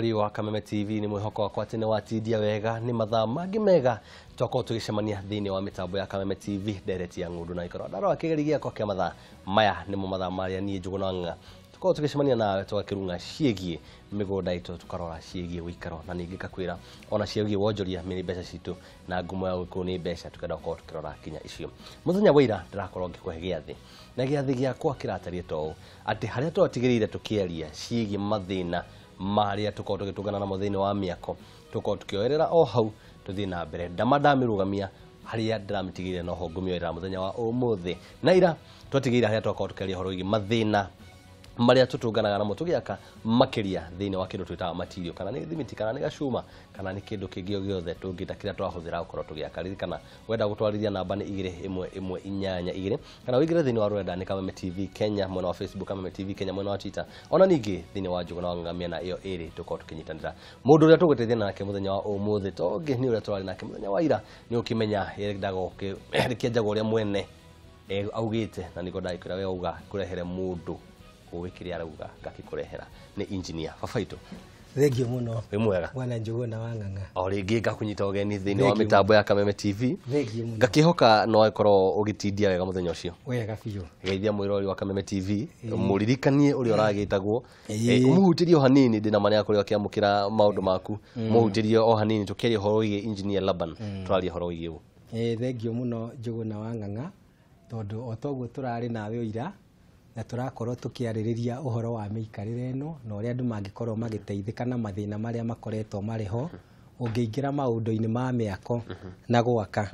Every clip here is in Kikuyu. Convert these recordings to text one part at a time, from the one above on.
Mwiroreri wa Kameme TV, nĩ mwĩhoko wakwa atĩ nĩ watindia wega. Nĩ mathaa mangĩ mega twakorwo tũgĩcemania thĩinĩ wa mĩtambo ya Kameme TV, ndereti ya ng'ũndũ na ikorwo ndarora kĩgeri gĩakwa kĩa mathaa maya nĩmo mathaa marĩa niĩ Njũgũna Wang'ang'a tũkorwo tũgĩcemania nawe, tũgakĩrung'a ciĩgiĩ mĩgũnda itũ, tũkarora ciĩgiĩ ũikaro, na ningĩ ngakwĩra ona ciĩgiĩ wonjoria mĩrĩ mbeca citũ na ngumo ya ũgĩkũyũ nĩ mbeca, tũkenda gũkorwo tũkĩrora kinya icio. Mũthenya wa ira ndĩrakorwo ngĩkũhe gĩathĩ, na gĩathĩ gĩakwa kĩratariĩ ta ũũ atĩ harĩa twatigĩrĩire tũkĩaria ciĩgiĩ mathĩna marĩa tũkorwo tũgĩtũngana namo thĩinĩ wa mĩako, tũkorwo tũkĩoerera o hau tũthiĩ na mbere. Ndama ndamĩrũgamia harĩa ndĩramĩtigĩrĩire noho ngũmĩoerera mũthenya wa ũmũthĩ. Na ira twatigĩrĩire harĩa twakorwo tũkĩaria ũhoro wĩgiĩ mathĩna marĩa tũtũnganaga namo tũgĩaka, makĩria thĩinĩ wa kĩndũ twĩtaga material, kana nĩ thimiti, kana nĩ gacuma, kana nĩ kĩndũ kĩngĩ o gĩothe tũngĩta kĩrĩa tũrahũthĩra gũkorwo tũgĩaka. Ririkana wenda gũtwarithia namba nĩ 2 1 1 8 2, kana ũingĩre thĩinĩ wa rũrenda nĩ Kameme TV Kenya mwena wa Facebook, Kameme TV Kenya mwena wa Twitter, ona ningĩ thĩinĩ wa Njũgũna wa Ng'ang'a mĩena ĩyo ĩrĩ tũkorwo tũkĩnyitanĩra. Mũndũ ũrĩa tũgũteithia nake mũthenya wa ũmũthĩ to ũngĩ nĩ ũrĩa tũrarĩ nake mũthenya wa ira, nĩ ũkĩmenya yendaga rĩkĩenjagwo ũrĩa mwene augĩte, na nĩguo ndagĩkwĩra we auga kũrehere mũndũ ũĩ kĩrĩa arauga, ngakĩkũrehera nĩ engineer baba itũ. Thengio mũno. Wĩ mwega? Bwana Njũgũna wa Ng'ang'a. O rĩngĩ ngakũnyita ũgeni thĩinĩ wa Thengio. mĩtambo ya Kameme TV. Thengio mũno. Ngakĩhoka no ĩkorwo ũgĩtindia wega mũthenya ũcio. Wega biũ. Geithia mwĩrori wa Kameme TV, mũririkanie ũrĩa ũragĩtagwo. Ĩĩ. Ũmũhutĩrie o hanini, ndĩna ma nĩakorirwo akĩamũkĩra maũndũ maku. Mũhutĩrie o hanini tũkĩaria ũhoro wĩgiĩ engineer Laban, tũraria ũhoro wĩgiĩ ũ? Ĩĩ, thengio mũno Njũgũna wa Ng'ang'a, tondũ o toguo tũrarĩ nawe ũira na tũrakorwo tũkĩarĩrĩria ũhoro wa mĩikarĩre ĩno na ũrĩa andũ mangĩkorwo magĩteithĩka na mathĩna marĩa makoretwo marĩ ho ũngĩingĩra maũndũ-inĩ ma mĩako na gwaka,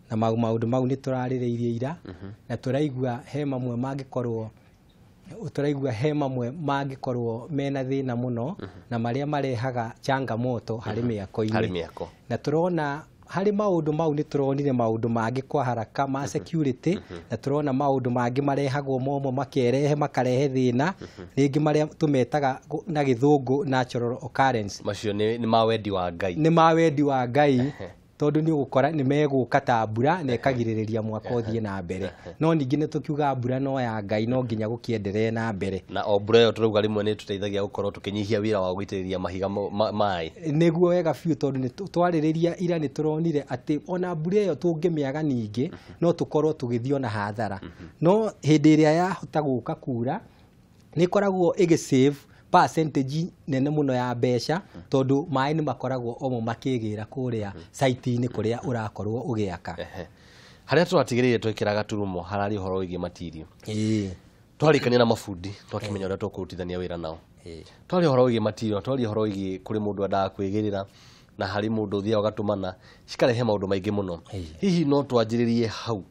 na maũndũ mau nĩ tũrarĩrĩirie ira, na tũraigua he mamwe mangĩkorwo tũraigua he mamwe mangĩkorwo mena thĩna mũno na marĩa marehaga changamoto harĩ mĩako-inĩ. Harĩ mĩako. Na tũrona harĩ maũndũ mau nĩ tũronire maũndũ mangĩ kwa haraka ma security, na tũrona maũndũ mangĩ marehagwo momwe makerehe makarehe thĩna rĩngĩ, marĩa tũmetaga na gĩthũngũ natural occurrence. Macio nĩ ma wendi wa Ngai. Nĩ ma wendi wa Ngai, tondũ nĩ ũgũkora nĩ megũka ta mbura na ĩkagirĩrĩria mwaka ũthiĩ na mbere, no ningĩ nĩ tũkiuga mbura no ya Ngai, no nginya gũkĩenderee na mbere. Na o mbura ĩyo tũrauga rĩmwe nĩ tũteithagia gũkorwo tũkĩnyihia wĩra wa gũitĩrĩria mahiga maĩ. Nĩguo, wega biũ, tondũ nĩ twarĩrĩria ira nĩ tũronire atĩ ona mbura ĩyo tũngĩmĩaga ningĩ no tũkorwo tũgĩthiĩ ona hathara, no hĩndĩ ĩrĩa yahota gũka kura nĩ ĩkoragwo ĩgĩ save percentage nene mũno ya mbeca, tondũ maĩ nĩ makoragwo omo makĩgĩra kũrĩa site-inĩ kũrĩa ũrakorwo ũgĩaka. Ehe. Harĩa tũratigĩrĩire twekĩra gaturumo hararĩ ũhoro wĩgiĩ material. Ĩĩ. Twarĩkania na mabundi, twakĩmenya ũrĩa tũkũrutithania wĩra nao. Ĩĩ. Twaria ũhoro wĩgiĩ material, twaria ũhoro wĩgiĩ kũrĩ mũndũ endaga kwĩgĩrĩra na harĩ mũndũ ũthiaga ũgatũmana cikarehe maũndũ maingĩ mũno. Ĩĩ. Hihi no twanjĩrĩrie hau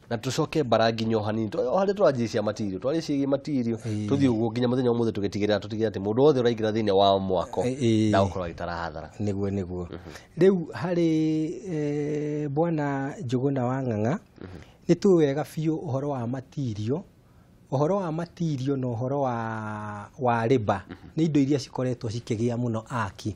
na tũcoke mbara nginya o hanini o harĩa tũranjĩrĩria cia material, twarie ciĩgiĩ material, Ĩĩ. tũthiĩ ũguo nginya mũthenya ũmũthĩ tũgĩtigĩrĩra tũtigĩrĩra atĩ mũndũ wothe ũraingĩra thĩinĩ wa mwako Ĩĩ. ndagũkorwo agĩtara hathara. Nĩguo rĩu harĩ bwana Njũgũna wa Ng'ang'a, nĩ tũĩ wega biũ ũhoro wa material, ũhoro wa material na ũhoro wa labour nĩ indo iria cikoretwo cikĩgĩa mũno aki.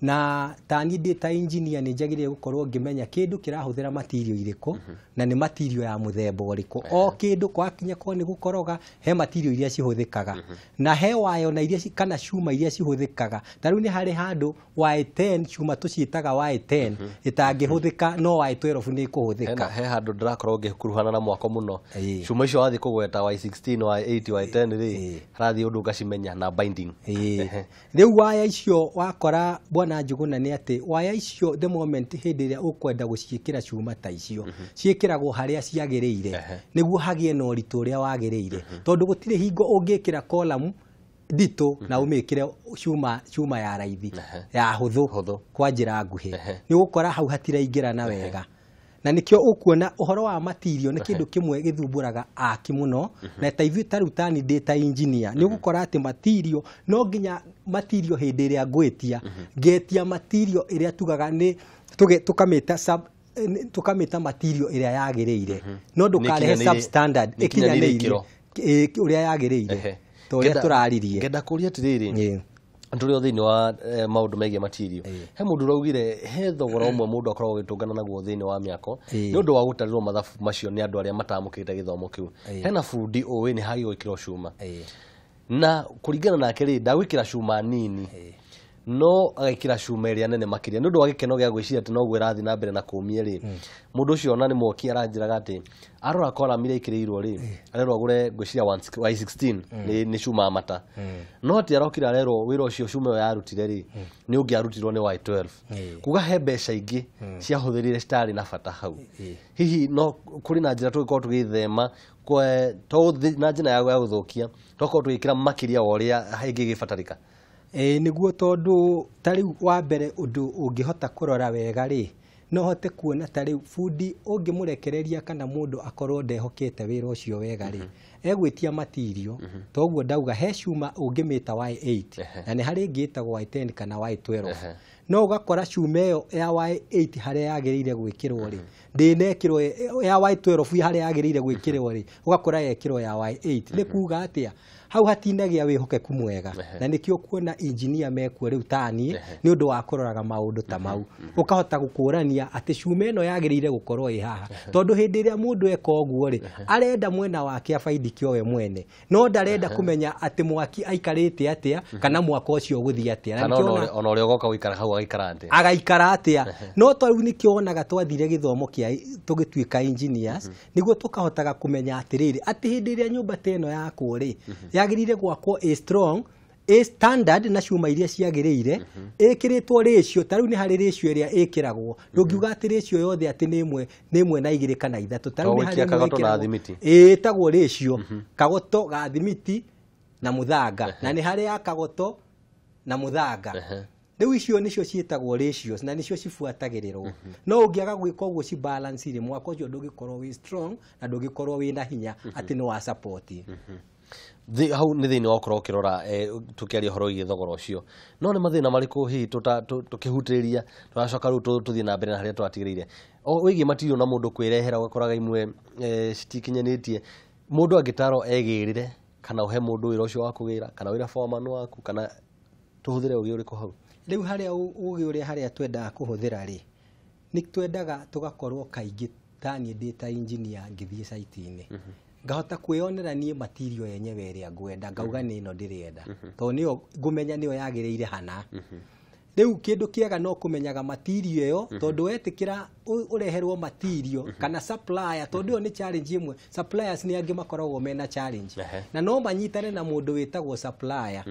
Na ta niĩ ndĩ ta engineer nĩ njagĩrĩire gũkorwo ngĩmenya kĩndũ kĩrahũthĩra material irĩkũ na nĩ material ya mũthemba ũrĩkũ. O kĩndũ gwakinya korwo nĩ gũkoroga, he material iria cihũthĩkaga na he wayo na iria kana cuma iria cihũthĩkaga. Ta rĩu nĩ harĩ handũ Y10, cuma tũciĩtaga Y10 ĩtangĩhũthĩka, no Y12 nĩ ĩkũhũthĩka. He handũ ndĩrakorwo ngĩkuruhana na mwako mũno. Ĩĩ. Cuma icio wathiĩ kũgweta Y16, Y8, Y10 rĩ, Ĩĩ. harathiĩ ũndũ ngacimenya na binding. Ĩĩ. Ehe. Rĩu waya icio wakora, bwana Njũgũna, nĩ atĩ waya icio the moment hĩndĩ ĩrĩa ũkwenda gũciĩkĩra cuma ta icio ciĩkĩragwo harĩa ciagĩrĩire Ehe. nĩguo hagĩe na ũritũ ũrĩa wagĩrĩire, tondũ gũtirĩ hingo ũngĩkĩra column nditũ na ũmĩkĩre cuma ya raithi Ehe. ya hũthũ. Hũthũ. Kwa njĩra nguhĩ Ehe. nĩ ũgũkora hau hatiraingĩrana wega, na nĩkĩo ũkuona ũhoro wa material nĩ kĩndũ kĩmwe gĩthumbũraga aki mũno. Na ta ithuĩ ta rĩu tani ndĩ ta engineer nĩ ũgũkora atĩ material no nginya material hĩndĩ ĩrĩa ngwĩtia ngetia material ĩrĩa tugaga nĩ tũkamĩta sub tũkamĩta material ĩrĩa yagĩrĩire, no ndũkarehe Nĩ substandard. nĩ ĩkinyanĩire Ĩkinyanĩirie ikĩro. ĩ, ũrĩa yagĩrĩire Ehe. ta ũrĩa tũraririe. Ngenda kũria atĩrĩrĩ, Ĩĩ. tũrĩ o thĩinĩ wa maũndũ megiĩ material, Ĩĩ. he mũndũ ũraugire he thogora ũmwe mũndũ akoragwo agĩtũngana naguo thĩinĩ wa mĩako Ĩĩ. nĩ ũndũ wa gũtarĩrwo mathabu macio nĩ andũ arĩa matamũkĩrĩte gĩthomo kĩu. Ĩĩ. Hena bundi ũĩ nĩ hagĩ gwĩkĩrwo cuma Ĩĩ. na kũringana nake rĩ, ndagwĩkĩra cuma nini. Ĩĩ. No agekĩra cuma ĩrĩa nene makĩria nĩ ũndũ wa gĩkeno gĩa gwĩciria atĩ noguo ĩrathiĩ na mbere na kũmia rĩ. Mũndũ ũcio ona nĩ mwoki aranjĩraga atĩ arora column iria ĩkĩrĩirwo rĩ, arerwo agũre ngwĩciria Y16 nĩ cuma ya mata, no atĩ arokire arerwo wĩra ũcio cuma ĩyo yarutire rĩ, nĩ ũngĩarutirwo nĩ Y12. Kuga he mbeca ingĩ ciahũthĩrire citarĩ na bata hau. Hihi no kũrĩ na njĩra tũngĩkorwo tũgĩthema to na njĩra ya gũthũkia, tokorwo tũgĩkĩra makĩria wa ũrĩa ĩngĩgĩbatarĩka? Ĩĩ nĩguo, tondũ ta rĩu wa mbere ũndũ ũngĩhota kũrora wega rĩ, no hote kuona ta rĩu bundi ũngĩmũrekereria kana mũndũ akorwo ndehokete wĩra ũcio wega rĩ, egwĩtia matirio. Toguo ndauga he cuma ũngĩmĩta Y8 na nĩ harĩ ĩngĩ ĩtagwo Y10 kana Y12. No ũgakora cuma ĩyo ya Y8 harĩa yagĩrĩire gwĩkĩrwo rĩ, ndĩnekĩrwo ya Y12 harĩa yagĩrĩire gwĩkĩrwo rĩ, ũgakora yekĩrwo ya Y8. Nĩ kuga atĩa? Hau hatinagĩa wĩhokeku mwega, na nĩkĩo kuona engineer mekuo rĩu ta niĩ nĩ ũndũ wa kũroraga maũndũ ta mau, ũkahota gũkũrania atĩ cuma ĩno yagĩrĩire gũkorwo ĩ haha, tondũ hĩndĩ ĩrĩa mũndũ eka ũguo rĩ, arenda mwena wake abaidike we mwene, no ndarenda kũmenya atĩ mwaki aikarĩte atĩa kana mwaka ũcio ũgũthiĩ atĩa. Na kana nĩkĩo ona- ona ũrĩa ũgoka gũikara hau agaikara atĩa. Agaikara atĩa. No ta rĩu nĩkĩo wonaga twathire gĩthomo kĩa tũgĩtuĩka engineers, nĩguo tũkahotaga kũmenya atĩrĩrĩ, atĩ hĩndĩ ĩrĩa nyũmba ta ĩno yakwo rĩ, yagĩrĩire gwakwo ĩ strong, ĩ standard na cuma iria ciagĩrĩire, ĩkĩrĩtwo ratio. Ta rĩu nĩ harĩ ratio ĩrĩa ĩkĩragwo, ndũngiuga atĩ ratio yothe atĩ nĩ ĩmwe nĩ ĩmwe na igĩrĩ kana ithatũ. Ta rĩu To nĩ harĩ gũikia ĩmwe kagoto na ĩkĩragwo- thimiti. Ĩtagwo ratio kagoto ga thimiti na mũthanga, na nĩ harĩ ya kagoto na mũthanga. Rĩu icio nĩcio ciĩtagwo ratios na nĩcio cibuatagĩrĩrwo. No ũngĩaga gwĩka ũguo ci balance rĩ, mwaka ũcio ndũngĩkorwo wĩ strong na ndũngĩkorwo wĩ na hinya atĩ nĩ wa support. Hau nĩ thĩinĩ wa ũkorwo ũkĩrora, tũkĩaria ũhoro wĩgiĩ thogora ũcio, no nĩ mathĩna marĩkũ hihi tũkĩhutĩrĩria tũracoka rĩu tũthiĩ na mbere na harĩa tũratigĩrĩire o wĩgiĩ matirio na mũndũ kwĩrehera, ũgakoraga imwe citikinyanĩtie, mũndũ angĩtarwo egĩrĩre kana ũhe mũndũ wĩra ũcio wa kũgĩra kana wĩra foreman waku, kana tũhũthĩre ũgĩ ũrĩkũ hau? Rĩu harĩa ũgĩ ũrĩa harĩa twendaga kũhũthĩra rĩ, nĩ twendaga tũgakorwo kaingĩ ta niĩ ndĩ ta engineer ngĩthiĩ site-inĩ ngahota kwĩyonera niĩ material yenyewe ĩrĩa ngwenda, ngauga nĩ ĩno ndĩrenda, tondũ nĩyo ngũmenya nĩyo yagĩrĩire hana. Rĩu kĩndũ kĩega no kũmenyaga material ĩyo, tondũ wetĩkĩra ũreherwo material kana supplier, tondũ ĩyo nĩ challenge ĩmwe. Suppliers nĩ angĩ makoragwo mena challenge, na no manyitane na mũndũ wĩtagwo supplier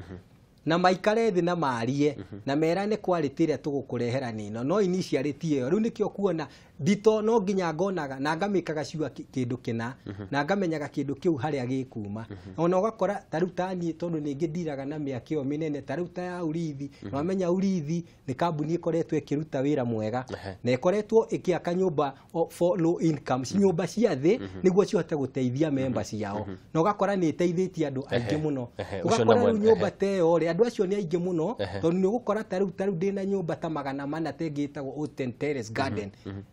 na maikare thĩ na marie na merane quality ĩrĩa tũgũkũrehera nĩ ĩno, no initially ti ĩyo. Rĩu nĩkĩo kuona ndito no nginya ngonaga na ngamĩkaga sure kĩndũ kĩna na ngamenyaga kĩndũ kĩu harĩa gĩkuma. Ona ũgakora ta rĩu ta niĩ, tondũ ningĩ ndiraga na mĩaka ĩyo mĩnene, ta rĩu ta ya Urithi, wamenya Urithi nĩ kambuni ĩkoretwo ĩkĩruta wĩra mwega na ĩkoretwo ĩkĩaka nyũmba for low income, nyũmba cia thĩ nĩguo cihote gũteithia member ciao, na ũgakora nĩ ĩteithĩtie andũ aingĩ mũno. Ũcio nĩ Ũgakora rĩu nyũmba ta ĩyo rĩ, andũ acio nĩ aingĩ mũno, tondũ nĩ ũgũkora ta rĩu ndĩna nyũmba ta 400 ta ĩngĩ ĩtagwo Ocean Terrace Garden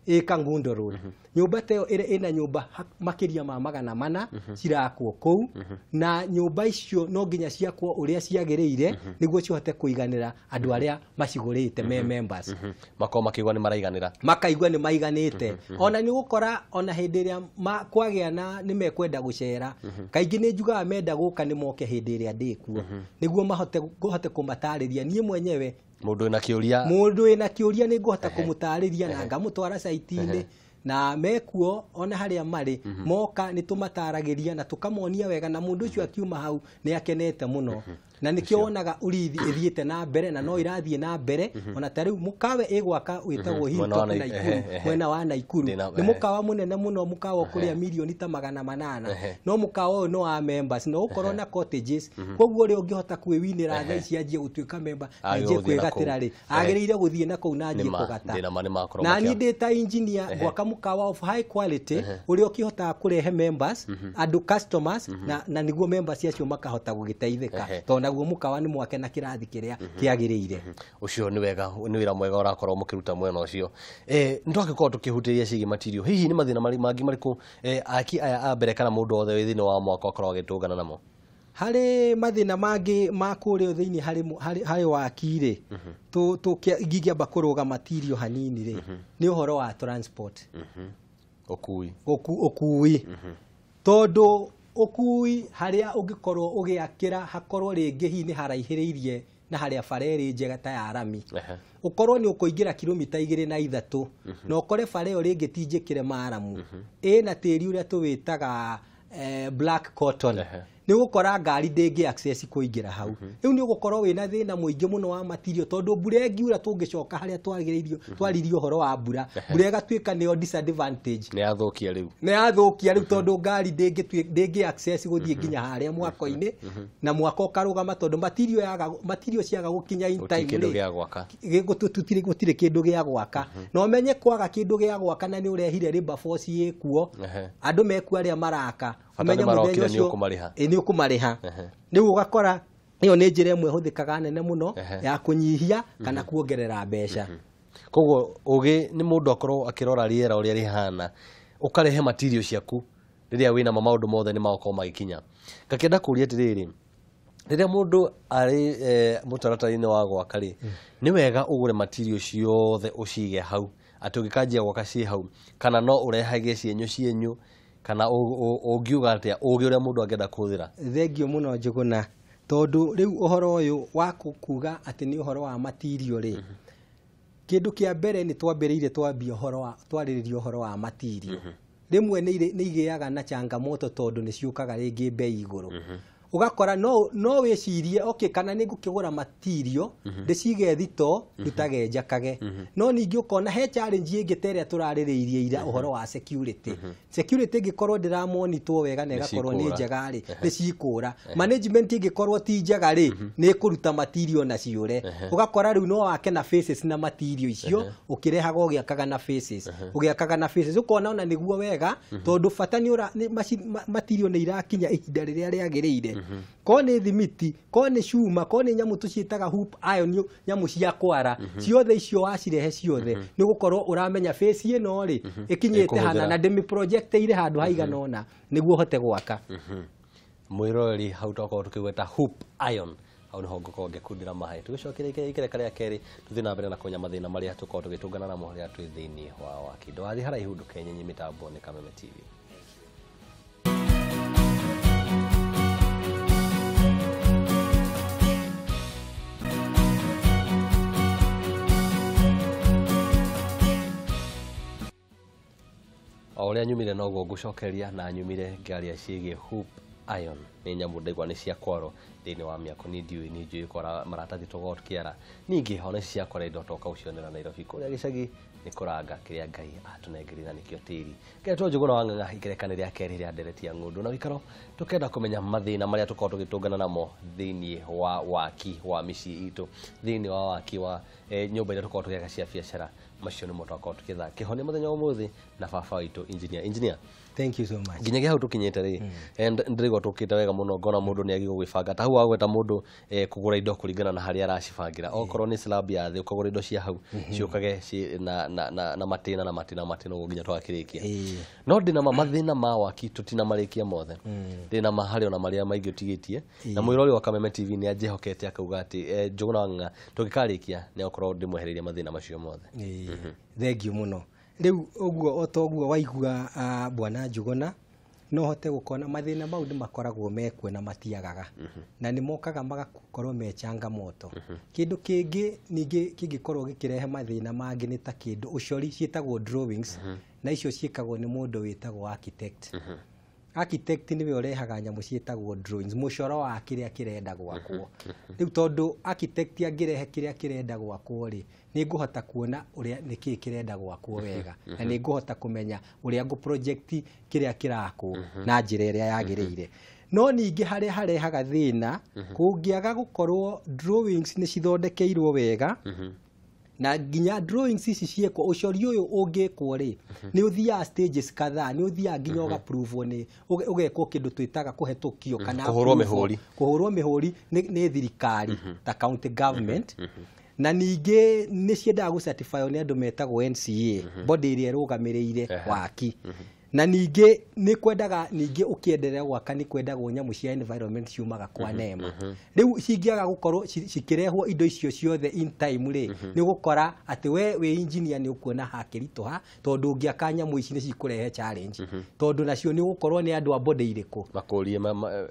ĩ Kangundo Road. Nyũmba ta ĩyo ĩrĩa ĩna nyũmba makĩria ma 400 cirakwo kũu, na nyũmba icio no nginya ciakwo ũrĩa ciagĩrĩire nĩguo cihote kũiganĩra andũ arĩa macigũrĩte me members. Makorwo makĩigua nĩ maraiganĩra. Makaigua nĩ maiganĩte. Ona nĩ ũgũkora ona hĩndĩ ĩrĩa kwagĩa na nĩ mekwenda gũcera, kaingĩ nĩ njugaga menda gũka nĩ moke hĩndĩ ĩrĩa ndĩkuo, nĩguo mahote ngũhote kũmatarĩria niĩ mwenyewe. Mũndũ wĩna kĩũria. Mũndũ wĩna kĩũria nĩ ngũhota kũmũtarĩria na ngamũtwara site-inĩ na mekuo ona harĩa marĩ moka nĩ tũmataragĩria na tũkamonia wega, na mũndũ ũcio akiuma hau nĩ akenete mũno. Na nĩkĩo wonaga Urithi ĩthiĩte na mbere na no ĩrathiĩ na mbere. Ona ta rĩu mũkawe ĩgwaka wĩtagwo Mwena wa Hilltop Naikuru, mwena wa Naikuru. Nĩ mũkawa mũnene mũno, mũkawa ũkũrĩa mirioni ta 800. No mũkawa ũyũ nĩ wa members na ũkorwo na cottages, koguo ũrĩa ũngĩhota kwĩwinĩra thaa ici anjie gũtuĩka member na Agĩrĩirwo anjie gũthiĩ na kũu. kwĩgatĩra rĩ, agĩrĩire gũthiĩ na kũu na anjie Nĩma, kũgata. ndĩna ma nĩmakorwo Na niĩ ndĩ ta engineer gwaka mũkawa of high quality ũrĩa ũkĩhotaga kũrehe members, andũ customers, na nĩguo members acio makahota gũgĩteithĩka, tondũ naguo mũkawa nĩ mwake na kĩrathi kĩrĩa kĩagĩrĩire. Ũcio nĩ wega, nĩ wĩra mwega ũrakorwo mũkĩruta mwena ũcio. Nĩ twagĩkorwo tũkĩhutĩria ciĩgiĩ material, hihi nĩ mathĩna mangĩ marĩkũ aki aya a mbere kana mũndũ wothe wĩ thĩinĩ wa mwaka akorwo agĩtũngana namo? Harĩ mathĩna mangĩ ma kũrĩa thĩinĩ harĩ waki rĩ, ingĩamba kũrũga material hanini rĩ, nĩ ũhoro wa transport. Ũkui. Ũkui, tondũ ũkui harĩa ũngĩkorwo ũgĩakĩra hakorwo rĩngĩ hihi nĩ haraihĩrĩirie na harĩa bara ĩrĩ njega ta ya rami, ũkorwo nĩ ũkũingĩra kilomita 2 na 3 na ũkore bara ĩyo rĩngĩ ti njĩkĩre maramu, ĩna tĩri ũrĩa tũwĩtaga black cotton, nĩ ũgũkora ngari ndĩngĩ access kũingĩra hau. Rĩu nĩ ũgũkorwo wĩna thĩna mũingĩ mũno wa matirio, tondũ mbura ĩngiura tũngĩcoka harĩa twagĩrĩirio twaririe ũhoro wa mbura, mbura ĩgatuĩka nĩyo disadvantage, nĩ yathũkia rĩu, nĩ yathũkia rĩu, tondũ ngari ndĩngĩ access gũthiĩ nginya harĩa mwako-inĩ, na mwako ũkarũgama tondũ matirio yaga, matirio ciaga gũkinya in time kĩndũ gĩa gwaka, gũtirĩ kĩndũ gĩa gwaka. Na ũmenye kwaga kĩndũ gĩa gwaka na nĩ ũrehire labor force ĩkuo, andũ mekuo arĩa maraka, ũmenye mũthenya ũcio nĩ ũkũmarĩha. Rĩu ũgakora ĩyo nĩ njĩra ĩmwe ĩhũthĩkaga nene mũno ya kũnyihia kana kuongerera mbeca. Koguo ũgĩ nĩ mũndũ akorwo akĩrora rĩera ũrĩa rĩhana, ũkarehe matirio ciaku rĩrĩa wĩna maũndũ mothe nĩ magũkorwo magĩkinya. Ngakĩenda kũũria atĩrĩrĩ, rĩrĩa mũndũ arĩ mũtaratara-inĩ wa gwaka rĩ, nĩ wega ũgũre matirio ciothe ũcige hau, atĩ ũngĩkanjia gwaka ciĩ hau, kana no ũrehage cienyũ cienyũ, kana ũngiuga atĩa ũgĩ ũrĩa mũndũ angĩenda kũhũthĩra? Thengio mũno Njũgũna, tondũ rĩu ũhoro ũyũ wa kuga atĩ nĩ ũhoro wa matirio rĩ, kĩndũ kĩa mbere nĩ twambĩrĩirie twambia ũhoro wa twarĩrĩria ũhoro wa matirio. Rĩmwe nĩ igĩaga na changamoto tondũ nĩ ciũkaga rĩngĩ bei igũrũ. Ũgakora no wĩcirie okay, kana nĩ ngũkĩgũra matirio ndĩcige thito ndutage njakage, no ningĩ ũkona he challenge ĩngĩ ta ĩrĩa tũrarĩrĩirie ira, ũhoro wa security. Security ĩngĩkorwo ndĩramonitwo wega na ĩgakorwo nĩ njega rĩ, nĩ cikũra. Management ĩngĩkorwo ti njega rĩ, nĩ ĩkũruta matirio na ciũre. Ũgakora rĩu no wake na faces na matirio icio, ũkĩrehaga ũgĩakaga na faces, ũgĩakaga na faces, ũkona ona nĩguo wega, tondũ bata nĩ matirio nĩ irakinya ihinda rĩrĩa rĩagĩrĩire. Ko nĩ thimiti, ko nĩ cuma, ko nĩ nyamũ tũciĩtaga hoop iron, nyamũ cia kwara, ciothe icio wacirehe ciothe nĩ gũkorwo ũramenya face ĩno rĩ ĩkinyĩte hana na ndĩmĩ projecteire handũ haigana ũna nĩguo hote gwaka. Mwĩroreri hau twakorwo tũkĩgweta hoop iron, hau nĩho ngũkorwo ngĩkundĩra maĩ. Tũgĩcokere ikereka rĩa kerĩ tũthiĩ na mbere na kũmenya mathĩna marĩa tũkorwo tũgĩtũngana namo rĩrĩa twĩ thĩinĩ wa waki. Ndũgathiĩ haraihu, ndũkenyenye mĩtambo nĩ Kameme TV. O ũrĩa nyumire noguo ngũcokeria, na nyumire ngĩaria ciĩgiĩ hoop iron, nĩ nyamũ ndaigua nĩ cia kwaro thĩinĩ wa mĩako, niĩ ndiũĩ, niĩ njũĩ kwara maratathi tũkoragwo tũkĩara, ningĩ ona ici cia kwara indo toka gũcionera Nairobi kũrĩa gĩcagi nĩ kũranga kĩrĩa Ngai atũnengerire na nĩkĩo tĩri. Ngetwo Njũgũna wa Ng'ang'a, ikereka rĩa kerĩ rĩa ndereti ya ng'ũndũ na wĩikaro, tũkenda kũmenya mathĩna marĩa tũkoragwo tũgĩtũngana namo thĩinĩ wa waki wa mĩciĩ itũ, thĩinĩ wa waki wa nyũmba iria tũkoragwo tũgĩaka cia biacara. Macio nĩmo twakorwo tũkĩtha kĩhonia mũthenya wa ũmũthĩ na baba witũ engineer. Engineer, thank you so much. Nginyagia hau tũkinyĩte rĩ, ndĩraigua tũkĩte wega mũno, ngona mũndũ nĩ agĩrĩirwo gwĩbanga. Ta hau wagweta mũndũ kũgũra indo kũringana na harĩa aracibangĩra, okorwo nĩ slab ya thĩ ũkagũra indo cia hau ciũkage na matĩna na matĩna matĩna ũguo nginya twakĩrĩkia. No ndĩna ma mathĩna ma waki tũtinamarĩkia mothe, ndĩna ma harĩ ona marĩa maingĩ ũtigĩtie, na mwĩrori wa Kameme TV nĩ anjĩhokete akauga atĩ Njũgũna wa Ng'ang'a tũngĩkarĩkia nĩ agũkorwo ndĩmwehereirie mathĩna macio mothe. Thengio mũno. Rĩu ũguo o ta ũguo waigua bwana Njũgũna, no hote gũkona mathĩna mau nĩ makoragwo mekuo na matiagaga, na nĩ mokaga magakorwo me changamoto. Kĩndũ kĩngĩ ningĩ kĩngĩkorwo gĩkĩrehe mathĩna mangĩ nĩ ta kĩndũ ũcori ciĩtagwo drawings, na icio ciĩkagwo nĩ mũndũ wĩtagwo architect. Architect nĩwe ũrehaga nyamũ ciĩtagwo drawings, mũcoro wa kĩrĩa kĩrenda gwakwo. Rĩu tondũ architect angĩrehe kĩrĩa kĩrenda gwakwo rĩ, nĩ ngũhota kuona ũrĩa nĩkĩĩ kĩrenda gwakwo wega, na nĩ ngũhota kũmenya ũrĩa ngũ project kĩrĩa kĩrakwo na njĩra ĩrĩa yagĩrĩire. No ningĩ harĩa harehaga thĩna, kũngĩaga gũkorwo drawings nĩ cithondekeirwo wega, na nginya drawings ici ciĩkwo, ũcori ũyũ ũngĩkwo rĩ, nĩ ũthiaga stages kadhaa, nĩ ũthiaga nginya ũgapruvwo, nĩ ũgekwo kĩndũ twĩtaga kũhetũkio kana kũhũrwo mĩhũri, kũhũrwo mĩhũri nĩ thirikari ta county government. Na ningĩ nĩ ciendaga gũcertifywo nĩ andũ metagwo NCA, body ĩrĩa ĩrũgamĩrĩire waki. Na ningĩ nĩ kwendaga ningĩ ũkĩenderea gwaka nĩ kwendagwo nyamũ cia environment ciumaga kwa NEMA. Rĩu cingĩaga gũkorwo cikĩrehwo indo icio ciothe in time rĩ, nĩ ũgũkora atĩ we wĩ engineer nĩ ũkuona hakĩritũha, tondũ ũngĩaka nyamũ ici nĩ cikũrehe challenge, tondũ nacio nĩ ũgũkorwo nĩ andũ a body irĩkũ makũrie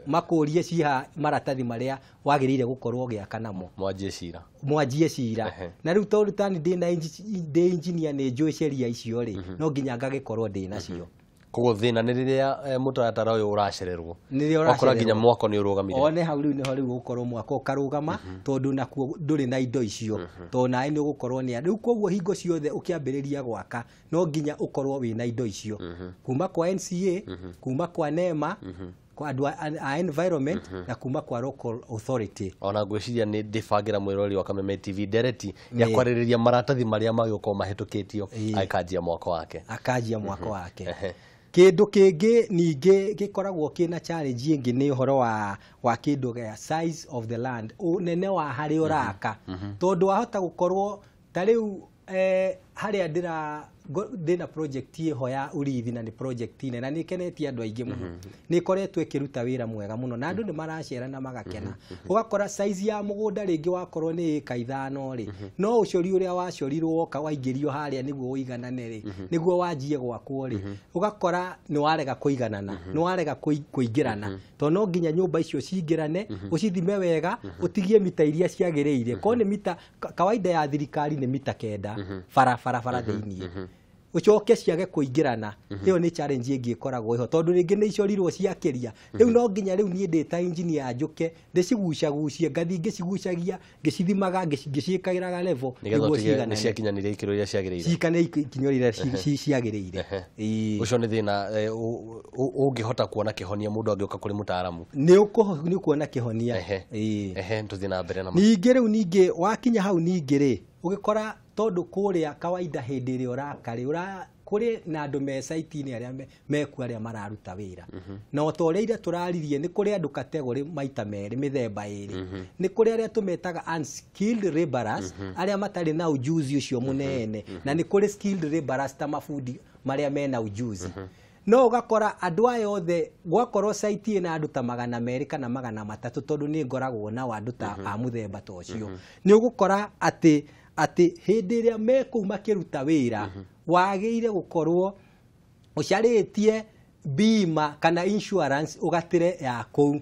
makũrie ciha maratathi marĩa wagĩrĩire gũkorwo ũgĩaka namo, mwanjie cira. Mwanjie cira. Na rĩu tondũ tani ndĩ engineer nĩ njũĩ sheria icio rĩ, no nginya ngagĩkorwo ndĩ nacio. Koguo thĩna nĩ rĩrĩa mũtaratara ũyũ ũracererwo. Nĩrĩo Wakora nginya ũracererwo. Mwako nĩ ũrũgamire. One hau rĩu nĩho rĩu ũgũkorwo mwako ũkarũgama, tondũ nakuo ndũrĩ na indo icio, tondũ nawe nĩ ũgũkorwo nĩ rĩu. Koguo hingo ciothe ũkĩambĩrĩria gwaka no nginya ũkorwo wĩna indo icio kuma kwa NCA, kuma kwa NEMA, kwa andũ a environment na kuma kwa local authority. Ona ngwĩciria nĩ ndĩbangĩra mwĩroreri wa Kameme TV ndereti ya Ĩĩ. kwarĩrĩria maratathi marĩa magĩũkorwo mahĩtũkĩtio Ĩĩ. agĩkanjia mwako wake. Akanjia mwako wake. Kĩndũ kĩngĩ ningĩ gĩkoragwo kĩna challenge ĩngĩ nĩ ũhoro wa kĩndũ gĩa size of the land, ũnene wa harĩa ũraka, tondũ wahota gũkorwo ta rĩu harĩa ndĩna project ĩho ya urithi, na nĩ project nene na nĩ ĩkenetie andũ aingĩ mũno, nĩ ĩkoretwo ĩkĩruta wĩra mwega mũno na andũ nĩ maracera na magakena. Ũgakora size ya mũgũnda rĩngĩ wakorwo nĩ ĩka 5 rĩ, no ũcori ũrĩa wacorirwo woka waingĩrio harĩa nĩguo ũiganane rĩ, nĩguo wanjie gwakwo rĩ, ũgakora nĩ warega kũiganana, nĩ warega kũingĩrana, tondũ no nginya nyũmba icio cingĩrane, ũcithime wega, ũtigie mita iria ciagĩrĩire. Korwo nĩ mita kawaida ya thirikari nĩ mita 9 bara bara thĩiniĩ, ũcoke ciage kũingĩrana. Ĩyo nĩ challenge ĩngĩ ĩkoragwo ĩho, tondũ rĩngĩ nĩ icorirwo ciakĩria. Rĩu no nginya rĩu niĩ ndĩ ta engineer njũke ndĩcigucagucie, ngathiĩ ngĩcigucagia, ngĩcithimaga, ngĩciĩkagĩraga level nĩgetha nĩguo ũtige nĩ ciiganane, ciakinyanĩria ikĩro iria ciagĩrĩire. Ciikane ikinya rĩrĩa ciagĩrĩire. Ĩĩ. Ũcio nĩ thĩna ũngĩhota kuona kĩhonia mũndũ angĩũka kũrĩ mũtaaramu. Nĩ ũkuona kĩhonia. Ĩĩ. Ehe, tũthiĩ na mbere na Ningĩ rĩu ningĩ wakinya hau ningĩ rĩ, ũgĩkora tondũ kũrĩa kawaida hĩndĩ ĩrĩa ũraka rĩ, kũrĩ na andũ me site-inĩ arĩa mekuo arĩa mararuta wĩra, na o ta ũrĩa ira tũraririe, nĩ kũrĩ andũ category maita merĩ, mĩthemba ĩrĩ. Nĩ kũrĩ arĩa tũmetaga unskilled laborers, arĩa matarĩ na ujuzi ũcio mũnene, na nĩ kũrĩ skilled laborers ta mabundi marĩa mena ujuzi. No ũgakora andũ aya othe gwakorwo site ĩna andũ ta 200 kana 300, tondũ nĩ ngoragwo nao andũ ta a mũthemba ta ũcio, nĩ ũgũkora atĩ hĩndĩ ĩrĩa me kũu makĩruta wĩra, wagĩrĩire gũkorwo ũcarĩtie bima kana insurance ũgatĩre ya kũu,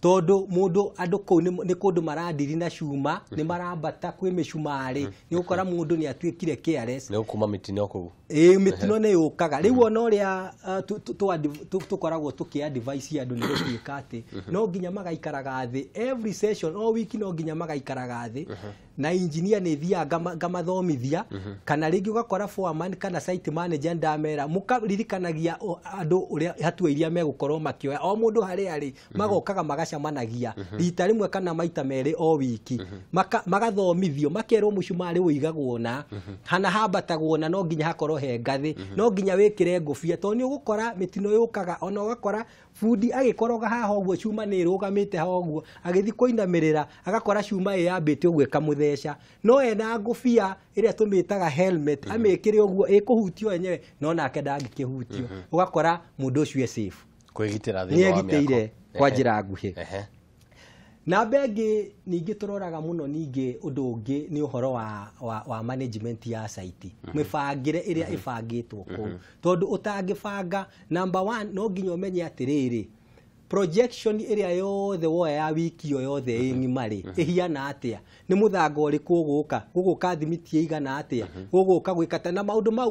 tondũ mũndũ andũ kũu nĩ kũndũ maradiri na cuma, nĩ marambata kwĩ mĩcumarĩ, nĩ ũgũkora mũndũ nĩ atuĩkire careless. Nĩ gũkuma mĩtino kũu. Ĩĩ, mĩtino nĩ yũkaga. Rĩu ona ũrĩa tũkoragwo tũkĩ advise andũ nĩ gũtuĩka atĩ no nginya magaikaraga thĩ every session, o wiki no nginya magaikaraga thĩ na engineer nĩ thiaga ngamathomithia, kana rĩngĩ ũgakora foreman kana site manager ndamera mũkaririkanagia andũ ũrĩa hatua iria megũkorwo makĩoya o mũndũ harĩa arĩ, magokaga magacemanagia rita rĩmwe kana maita merĩ o wiki, magathomithio, makerwo mũcumarĩ ũigagwo na hana hambatagwo na no nginya hakorwo he ngathĩ, no nginya wĩkĩre ngũbia, tondũ nĩ ũgũkora mĩtino yũkaga. Ona ũgakora bundi agĩkoroga haha ũguo, cuma nĩ ĩrũgamĩte haha ũguo, agĩthiĩ kũinamĩrĩra agakora cuma ĩyambĩte ũguo ĩkamũtheca, no ena ngũbia ĩrĩa tũmĩtaga helmet, amĩkĩre ũguo ĩkũhutio yenyewe, no nake ndangĩkĩhutio, ũgakora mũndũ ũcio e safe. Kwĩgitĩra nĩ thĩinĩ wa egitĩire mĩako. Kwa njĩra nguhĩ. Namba ĩngĩ ningĩ tũroraga mũno, ningĩ ũndũ ũngĩ nĩ ũhoro wa management ya site, mĩbangĩre ĩrĩa ĩbangĩtwo kũu, tondũ ũtangĩbanga, number one no nginya ũmenye atĩrĩrĩ, projection ĩrĩa yothe woya ya wiki ĩyo yothe ĩ ng'ima rĩ, ĩhiana atĩa, nĩ mũthanga ũrĩkũ ũgũka, gũgũka thimiti ĩigana atĩa, gũgũka gwĩka atĩa, na maũndũ mau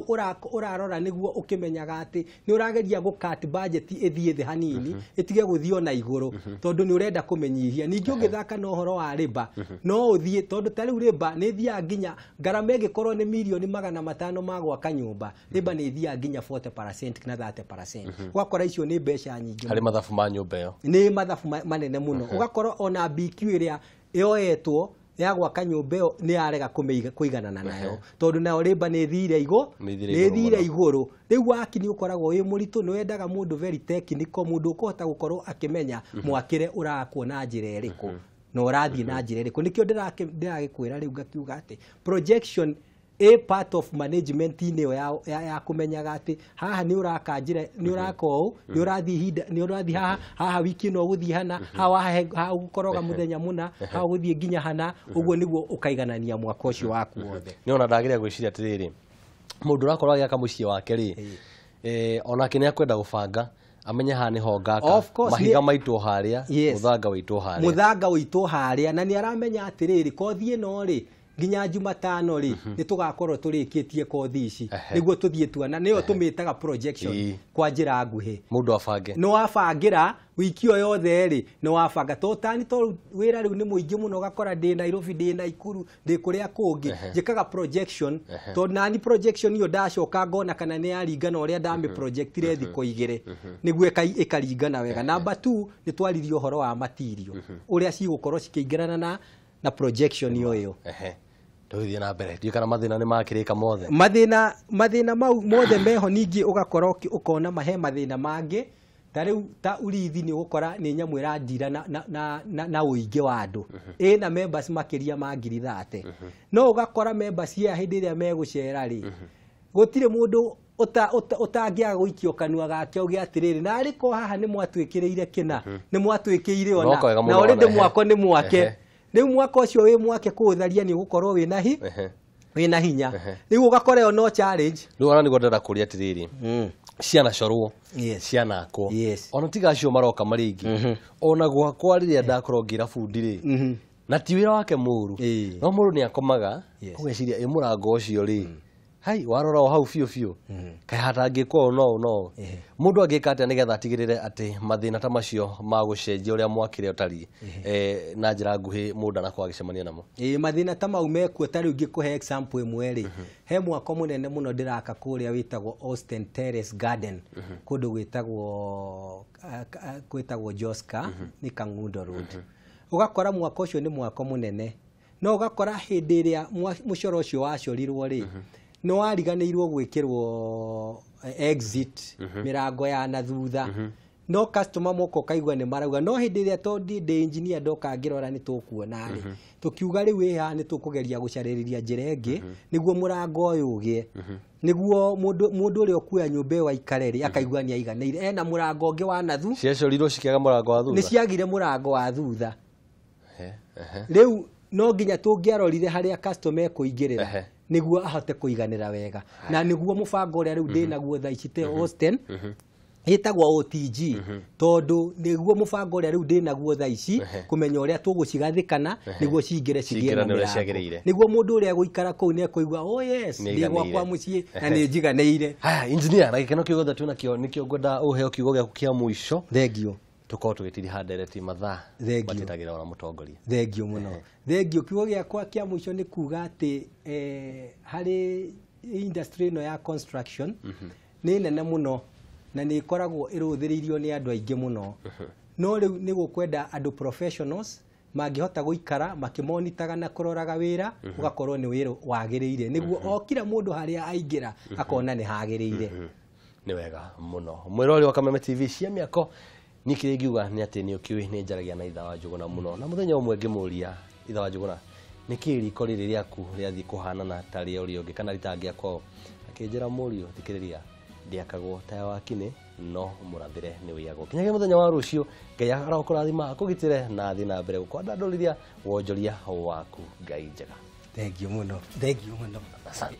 ũrarora nĩguo ũkĩmenyaga atĩ nĩ ũrageria gũ cut budget ĩthiĩ thĩ hanini, ĩtige gũthiĩ ona igũrũ, tondũ nĩ ũrenda kũmĩnyihia. Ningĩ ũngĩthaka na ũhoro wa rĩba no ũthiĩ, tondũ ta rĩu rĩba nĩ ĩthiaga nginya ngarama ĩngĩkorwo nĩ mirioni 500 ma gwaka nyũmba, rĩba nĩ ĩthiaga nginya 40% na 30%, ũgakora icio nĩ mbeca nyingĩ. Harĩ mathabu ma nyũmba ĩyo. Nĩ mathabu manene mũno. Ũgakorwo ona BQ ĩrĩa yoetwo ya gwaka nyũmba ĩyo nĩ yarega kũiganana nayo, tondũ nayo rĩmba nĩ ĩthire igũ Nĩ ĩthire nĩ igũrũ ĩthire mũno. Igũrũ. Rĩu waki nĩ ũkoragwo wĩ mũritũ, nĩ wendaga mũndũ very technical, mũndũ ũkũhota gũkorwo akĩmenya mwakĩre ũrakwo na njĩra ĩrĩkũ na ũrathiĩ na njĩra ĩrĩkũ. Nĩkĩo ndĩragĩkwĩra rĩu ngakiuga atĩ projection A part of management inĩ ya kũmenyaga atĩ haha nĩ ũraka njĩra, nĩ ũraka ũũ, nĩ ũrathiĩ ihinda, nĩ ũrathiĩ haha, haha wiki ĩno ũgũthiĩ hana, haha haha ũgũkoroga mũthenya mũna, haha ũgũthiĩ nginya hana, ũguo nĩguo ũkaiganania mwaka ũcio waku wothe. Nĩ ona ndagĩrĩa gwĩciria atĩrĩrĩ, mũndũ ũrakorwo agĩaka mũciĩ wake rĩ, onake nĩ akwenda gũbanga amenye haha nĩho ngaka, mahiga maitwo harĩa, mũthanga wĩitwo harĩa, mũthanga wĩitwo harĩa, na nĩ aramenya atĩrĩrĩ, kothi ĩno rĩ nginya Jumatano rĩ nĩ tũgakorwo tũrĩkĩtie kothi ici nĩguo tũthiĩ tuona, nĩyo tũmĩtaga projection kwa njĩra nguhĩ. Mũndũ abange, nĩ wabangĩra wiki ĩyo yothe rĩ, nĩ wabanga to tani to wĩra rĩu nĩ mũingĩ mũno, ũgakora ndĩ Nairobi, ndĩ Naikuru, ndĩ kũrĩa kũngĩ, njĩkaga projection to nani projection ĩyo ndacoka ngona kana nĩ yaringana ũrĩa ndamĩprojectire thikũ igĩrĩ nĩguo ĩkaringana wega. Number 2 nĩ twaririe ũhoro wa material ũrĩa cigũkorwo cikĩingĩrana na projection ĩyo. Tũgĩthiĩ na mbere, ndiũĩ kana mathĩna nĩ makĩrĩka mothe. Mathĩna mau mothe meho, ningĩ ũgakorwo ũkona mahe mathĩna mangĩ ta rĩu ta urithi nĩ ũgũkora nĩ nyamũ ĩrandira na ũingĩ wa andũ, ĩna members makĩria ma 30,000, no ũgakora members aya hĩndĩ ĩrĩa megũcera rĩ, gũtirĩ mũndũ ũtangĩaga gũikio kanua gake uge atĩrĩrĩ, na arĩ ko haha nĩ mwatwĩkĩrĩire kĩna, nĩ mwatwĩkĩire ona na already mwako nĩ mwake. Rĩu mwaka ũcio wĩ mwake kũũtharia nĩ ũgũkorwo wĩna hinya. Rĩu ũgakora ĩyo no challenge. Rĩu ona nĩguo ndĩrenda kũria atĩrĩrĩ, ciana corwo, ciana akwo, ona tiga acio maroka marĩ aingĩ, ona gwakwa rĩrĩa ndakorwo ngĩra bundi rĩ, na ti wĩra wake mũru, no mũndũ nĩ akomaga ũgeciria ĩ mũrango ũcio rĩ, hai warora o hau biũ biũ, kaĩ hatangĩkwo ũũ no no. Mũndũ angĩka atĩa nĩgetha atigĩrĩre atĩ mathĩna ta macio ma gũcenjia ũrĩa mwakĩre ũtariĩ, na njĩra nguhĩ mũndũ anakorwo agĩcemania namo? Mathĩna ta mau mekuo. Ta rĩu ngĩkũhe example ĩmwe rĩ, he mwako mũnene mũno ndĩraka kũrĩa wĩtagwo Austin Terrace Garden, kũndũ gwĩtagwo Joska, nĩ Kangundo Road. Ũgakora mwako ũcio nĩ mwako mũnene, no ũgakora hĩndĩ ĩrĩa mũcoro ũcio wacorirwo rĩ, nĩ wariganĩirwo gwĩkĩrwo exit mĩrango ya na thutha, no customer moka ũkaigua nĩ marauga, no hĩndĩ ĩrĩa tondũ ndĩ engineer ndoka ngĩrora nĩ tũkuona rĩ, tũkiuga rĩu ĩ haha nĩ tũkũgeria gũcarĩrĩria njĩra ĩngĩ nĩguo mũrango ũyũ ũgĩe, nĩguo mũndũ ũrĩa ũkuoya nyũmba ĩyo aikare rĩ akaigua nĩ aiganĩire, ena mũrango ũngĩ wa na thutha. Ciacorirwo cikĩaga mũrango wa thutha? Nĩ ciagire mũrango wa thutha. Rĩu no nginya tũngĩarorire harĩa customer ekũingĩrĩra nĩguo ahote kũiganĩra wega, na nĩguo mũbango ũrĩa rĩu ndĩnaguo thaa ici te Austin ĩtagwo OTG, tondũ nĩguo mũbango ũrĩa rĩu ndĩnaguo thaa ici kũmenya ũrĩa tũgũcigathĩkana nĩguo cingĩre cigĩe na mĩrango, nĩguo mũndũ ũrĩa egũikara kũu nĩ ekũigua oh yes, ndĩ gwakwa mũciĩ na nĩ njiganĩire. Haya engineer, na gĩkeno kĩu gĩothe twĩnakĩo nĩkĩo ngwenda ũheo kiugo gĩaku kĩa mũico. Thengio. Tũkorwo tũgĩtiriha ndereti mathaa matĩtagĩra ona mũtongoria. Thengio mũno. Thengio. Kiugo gĩakwa kĩa mũico nĩ kuga atĩ harĩ industry ĩno ya construction nĩ nene mũno na nĩ ĩkoragwo ĩrũthĩrĩirio nĩ andũ aingĩ mũno, no rĩu nĩ gũkwenda andũ professionals mangĩhota gũikara makĩmonitaga na kũroraga wĩra, ũgakorwo nĩ wĩra wagĩrĩire, nĩguo o kila mũndũ harĩa aingĩra akona nĩ hagĩrĩire. Nĩ wega mũno. Mwĩrori wa Kameme TV cia mĩako, niĩ kĩrĩa ingiuga nĩ atĩ nĩ ũkĩũĩ nĩ njaragia na itha wa Njũgũna mũno, na mũthenya ũmwe ngĩmũria itha wa Njũgũna, nĩkĩĩ riko rĩrĩ rĩaku rĩathiĩ kũhanana ta rĩa ũrĩa ũngĩ kana rĩtangĩakwo? Akĩnjĩra, mũriũ thikĩrĩria, ndĩakagwo ta ya wakinĩ no mũrathĩre nĩ ũiyagwo. Kinyagia mũthenya wa rũciũ, Ngai arokũrathima akũgitĩre na athiĩ na mbere gũkwandandũrĩria wonjoria waku. Ngai njega. Thengio mũno. Thengio mũno. Asante.